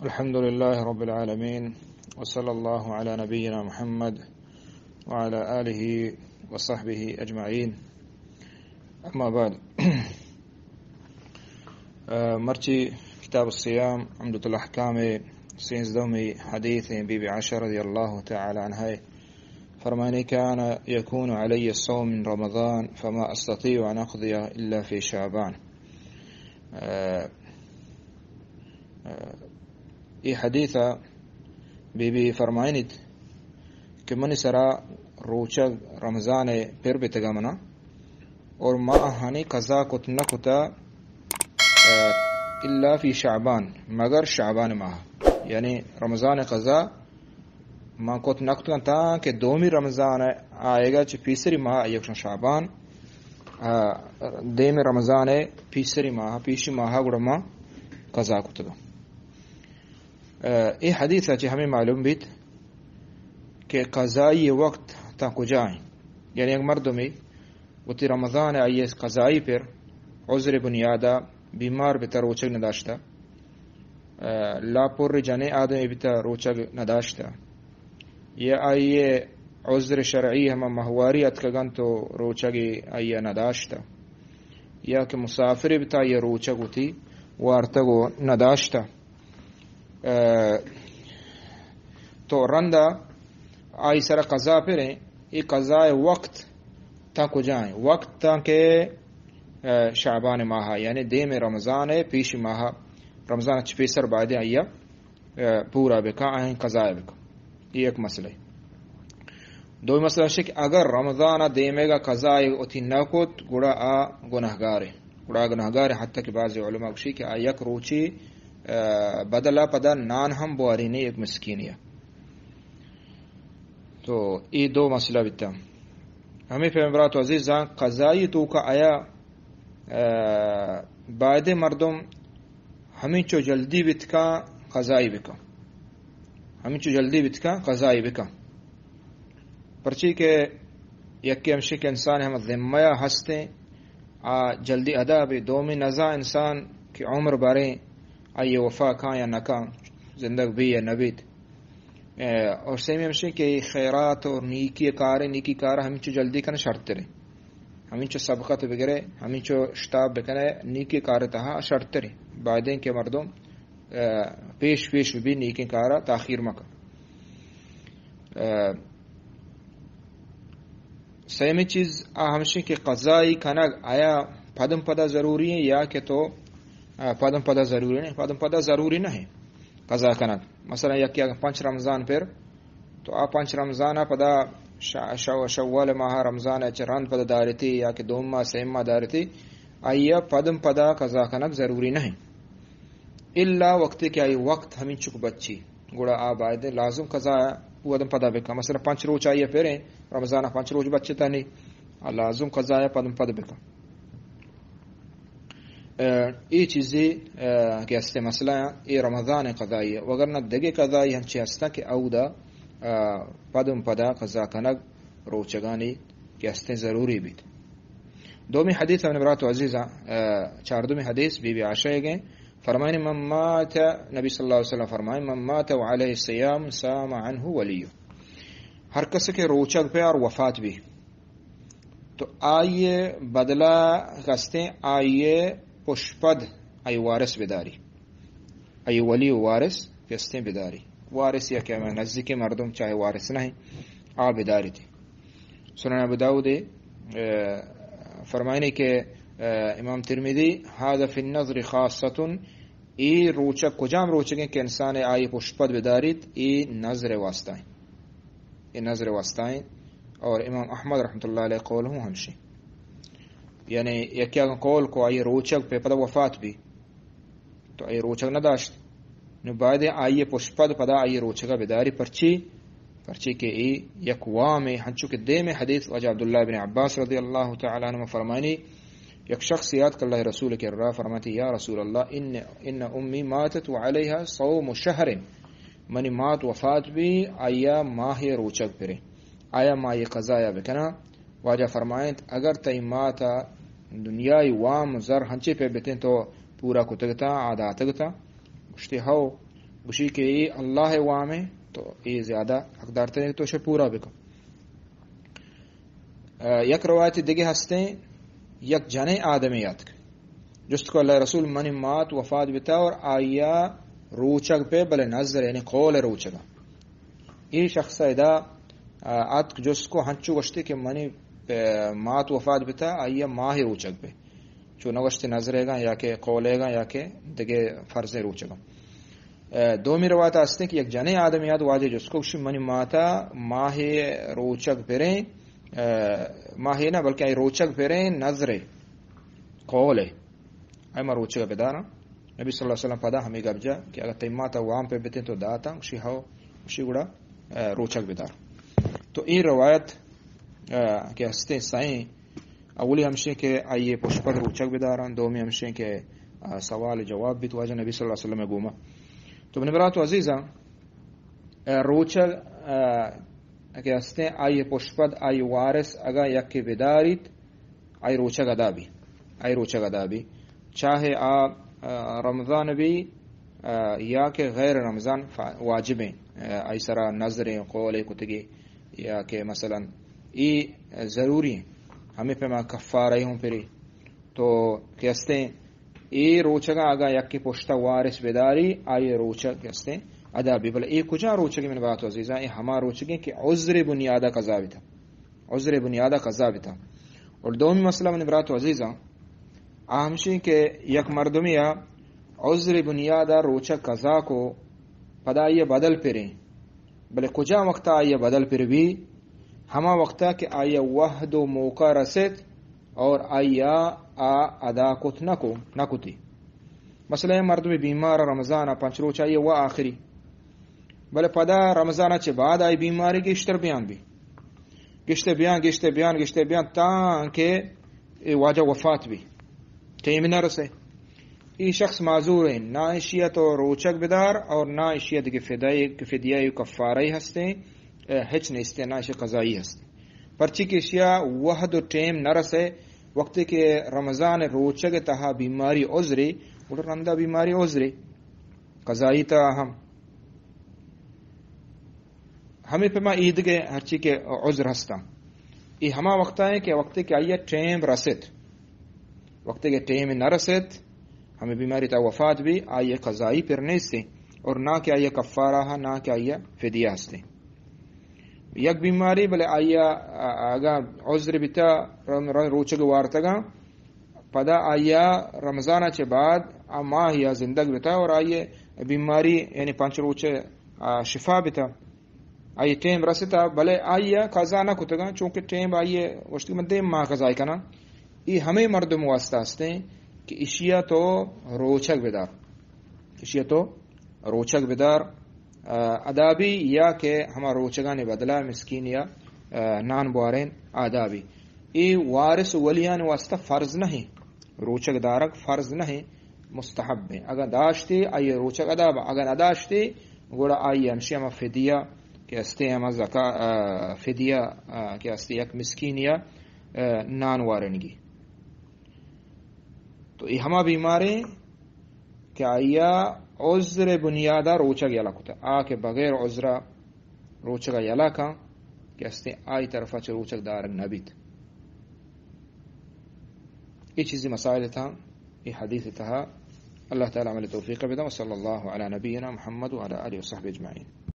الحمد لله رب العالمين، وصلى الله على نبينا محمد وعلى آله وصحبه أجمعين. أما بعد. آ، مرچی کتاب الصيام، عمدة الأحكام، سینزدہمی حدیث، بی بی عائشہ رضی اللہ تعالی عنہا فرمانی: كان يكون علي الصوم من رمضان فما أستطيع أن أقضيه إلا في شعبان. آ، آ، اے حدیث ءَ بی بی فرمائنیت کہ منی سرا روچگ رمضان ءَ پر بیتگا منا، اور ما آہانی قضا کت نہ کتا، آ، الا فی شعبان، مگر شعبان ماہ، یعنی رمضان قضا ما کت نہ کتگاں تاں کہ دومی رمضان ءَ آیگا چہ پیسری ماہ، آئی ءَ گوشن شعبان، آ، دیم رمضان ءَ پیسری ماہ، پیشی ماہ گڑا ما قضا کتگاں۔ آ، اے حدیث ءَ چہ ہمے معلوم بیت کہ قضائی وقت تا کجا ایں۔ یعنی یک مردمے وتی رمضان ءَ آئی ءِ قضائی پر عذر بنیادا بیمار بیتا روچگ نداشتا، آ، لاپر جنیں آدمے بیتا روچگ نداشتا، یا آئی ءِ عذر شرعی ہما ماہواری اتکگنت و روچگے آئی ءَ نداشتا، یا کہ مسافرے بیتا آئی ءَ روچگ وتی وارتگ و نداشتا۔ آ، تو رندا آئی سرا قضا پریں، اے قضا وقت تا کجا ایں؟ وقت تا کہ، آ، شعبان ماہ، یعنی دیم رمضان ءَ پیش ماہ، رمضان چہ پیسر بعد آئی ءَ، آ، پورا بکا، آئی قضا بکا۔ اے یک مسئلہ۔ دومی مسئلہ اش کہ اگر رمضان ءَ دیمگا قضا وتی نہ کت، گڑا آ گناہگارے۔ گڑا آ گناہگارے، حتی کہ بعض علماء گوشی کہ آ یک روچی، آ، بدلا پدا نان ہم بوارینی یک مسکینی ءَ۔ تو اے دو مسئلہ بیتا۔ ہمے پیم برات و عزیزاں، قضائی توکا آیا، آ، بایدیں مردم ہمینچو جلدی بیتکاں قضائی بکن۔ ہمینچو جلدی بیتکاں قضائی بکن۔ پرچی کہ یکے ہمشی کہ انسان ہم ذمہ ہستیں، آ جلدی ادا بی۔ دومی نزا انسان کہ عمر باریں، آئی وفا کاں یا نکاں، زندگ بی یا نبیت۔ اے، اور سیمی ہمشی کہ خیرات اور نیکی کار، نیکی کار ہمینچو جلدی کن شرتریں۔ ہمینچو سبقت بگرے، ہمینچو شتاب بکنے، نیکی کار تہا شرتریں۔ بایدیں کہ مردم، اے، پیش پیش بی، نیکی کارا تاخیر مکن۔ اے، سیمی چیز آ ہمشی کہ قضائی کنگ آیا پدم پدا ضروری ایں یا کہ تو، آ، پدم پدا ضروری نہ ایں؟ پدم پدا ضروری نہ ایں قضا کنگ۔ مثلاً یکے اگاں پنچ رمضان پر، تو آ پنچ رمضان ءَ پدا ش-، ش-، شوال ماہ رمضان ءَ چہ رند پدا دارتی یا کہ دوم ماہ سیم ماہ دارتی، آئی ءَ پدم پدا قضا کنگ ضروری نہ ایں۔ الا وقتے کہ آئی وقت ہمینچک بچی، گڑا آ بایدیں لازم قضا ءَ پدم پدا بکن۔ مثلاً پنچ روچ آئی ءَ پریں، رمضان ءَ پنچ روچ بچتانی، آ لازم قضا ءَ پدم پد بکن۔ اے، اے چیزے، اے، کہ استیں مسئلہ ایں، اے رمضان قضائی ایں، وگرنہ دگہ قضائی ہنچے ہستاں کہ اودا، اے، پدم پدا قضا کنگ روچگانی کہ استیں ضروری بیت۔ دومی حدیث، من برات و عزیزاں، اے، چاردومی حدیث بی بی عائشہ ئیگ ایں، فرمائنی: من مات، نبی صلی اللہ علیہ وسلم فرمائیں، من مات وعلیہ الصیام صام عنہ ولیہ۔ ہر کس کہ روچگ پر وفات بی، تو آئی بدلا کہ استیں آئی پشپد آئی وارث بداری، آئی ولی و وارث کہ استیں بداری۔ وارث یا کہ ہمے نزدیکیں مردم چاہے وارث نہ ایں، آ بداری تی۔ سنن ابو داؤد، اے، فرمائنی کہ، اے، امام ترمذی، هذا في النذر خاصة، اے روچگ کجام روچگیں کہ انسان آئی پشپد بداریت، اے نذر واسطہ ایں۔ اے نذر واسطہ ایں۔ اور امام احمد رحمۃ اللہ علیہ قول ہوں ہمشی۔ یعنی یکے اگاں قول کو آئی روچگ پہ پدا وفات بی، تو آئی روچگ نداشت، نو باید آئی پشپد پدا آئی روچگا بداری۔ پرچی؟ پرچی کہ اے یک وامے، ہنچو کہ دیم حدیث واجہ عبداللہ بن عباس رضی اللہ تعالی عنہ فرمانی، یک شخص یات کہ اللہ رسول کرا، فرماتی: یا رسول اللہ، ان، ان امی ماتت وعلیها صوم شهر، منی مات وفات بی، آیا ماہ روچگ پرے، آیا ما یہ قضایا بکناں؟ واجہ فرمائنت: اگر تئی ماتا دنیای وام زر ہنچے پہ بتیں تو پورا کتگتاں، آ داتگتاں؟ گوشتی: ہو۔ گوشی کہ اے اللہ ءِ وام ایں، تو اے زیادہ حقدار تریں کہ تو شے پورا بکن۔ ءَ، یک روایت دگہ ہستیں، یک جنیں آدمے اتک، جست کو اللہ رسول، منی مات وفات بتا اور آئیا روچگ پہ، بلے نذر یعنی قول روچگا۔ اے شخص ادا، ءَ، اتک جست کو ہنچو گوشتے کہ منی، ءَ، مات وفات بتا، آئیا ماہ روچگ پہ، چو نہ گوشتے نذریگا یا کہ قولیگا یا کہ دگہ فرضیں روچگا۔ ءَ، دومی روایت ہستیں کہ یک جنیں آدمے ات، واجہ جست کو، گوشی منی ماتا ماہ روچگ پریں، ءَ، ماہ نہ بلکہ آئی روچگ پریں نذر قول ایں، اے ما روچگ بداراں۔ نبی صلی اللہ علیہ وسلم پدا ہمیں گپ جا کہ اگر تئی ماتا وام پہ بتیں تو داتاں، گوشی ہو، گوشی گڑا، ءَ، روچگ بدار۔ تو اے روایت، ءَ، کہ ہستیں سائیں، اولی ہمشیں کہ آئی پشپد روچگ بداراں، دومی ہمشیں کہ، ءَ، سوال جواب بیت واجہ نبی صلی اللہ علیہ وسلم گوما۔ تو منی برات و عزیزاں، ءَ، روچگ، ءَ، کہ ہستیں آئی پشپد، آئی وارث اگاں یکے بداریت، آئی روچگ ادا بی، آئی روچگ ادا بی۔ چاہے آ، ءَ، رمضان بی، ءَ، یا کہ غیر رمضان فا-، واجبیں، ءَ، آئی سرا نذریں قولے کتگی یا کہ مثلاً اے ضروری ایں، ہمیں پیما کفارہ ہوں پری۔ تو کہ ہستیں اے روچگاں اگاں یکے پشتا وارث بداری، آئی روچگ کہ ہستیں ادا بی۔ بلے اے کجا روچگے منی برات و عزیزاں؟ اے ہما روچگیں کہ عذر بنیادا قضا بیتا، عذر بنیادا قضا بیتا۔ اور دومی مسئلہ منی برات و عزیزاں، آ ہمشیں کہ یک مردمے آ عذر بنیادا روچگ قضا کو، پدا آئی بدل پریں، بلے کجا وقتا آئی بدل پر بی؟ ہما وقتا کہ آئی وہد و موقع رست اور آئی آ ادا کت نہ کو، نہ کتی۔ مثلاً مردمے بیمار، رمضان پنچ روچ آئی و آخری، بلے پدا رمضان چہ بعد آئی بیماری گیشتر بیان بی، گیشتر بیان، گیشتر بیان، گیشتر بیان، تاں کہ اے واجہ وفات بی، ٹیم نہ رسے۔ اے شخص معذور ایں، نہ اشیا تو روچگ بدار اور نہ اشیا دگہ فدیہ، فدیہ و کفارہ ہستیں، ءَ، ہچ نیستیں، نہ اشی قضائی ہستیں۔ پرچی کہ اشیا وہد و ٹیم نہ رسے، وقتی کہ رمضان روچگ تہا بیماری عذرے، گڑا رندا بیماری عذرے، قضائی تہا ہم۔ ہمیں پیما عیدگہ ہرچی کہ عذر ہستاں، اے ہما وقتا ایں کہ وقتی کہ آئی ٹیم رست، وقتی کہ ٹیم نہ رست، ہمیں بیماری تا وفات بی، آئی قضائی پر نیستیں اور نہ کہ آئی کفارہ، نہ کہ آئی فدیہ ہستیں۔ یک بیماری بلے آئی اگاں عذر بیتا، رم-، رم-، روچگ وارتگاں، پدا آئی رمضان چہ بعد آ ماہ یا زندگ بیتا اور آئی بیماری یعنی پنچ روچ، آ، شفا بیتا، آئی ٹیم رستا، بلے آئی قضا نہ کتگاں، چونکہ ٹیم آئی گوشتی من دیم ماہ قضا کناں۔ اے ہمیں مردم واسطہ ہستیں کہ اشیا تو روچگ بدار، اشیا تو روچگ بدار، آ، ادا بی یا کہ ہما روچگانی بدلہ مسکین یا، آ، نان بوارین ادا بی۔ اے وارث و ولیان واسطہ فرض نہیں، روچگ دارگ فرض نہیں، مستحب ہیں۔ اگر داشتے آئی روچگ ادا با، اگر نہ داشتے گڑا آئی ہمشی ہما فدیہ کہ ہستے ہما زکا-، آ، فدیہ، آ، کہ ہستے یک مسکین یا، آ، نان وارنگی۔ تو اے ہما بیماریں کہ آئی ء عذر بنیاد ء روچگ یلہ کتہ، آ کہ بغیر عذر ء روچگ ء یلہ کن کہ استیں آئی طرف ء چہ روچگ دارگ نہ بیت۔ اے چیزی مسائل تھا اے حدیث تھا۔ اللہ تعالی عمل توفیق بدن۔ وصلی اللہ علی نبینا محمد وعلی آلہ وصحبہ اجمعین۔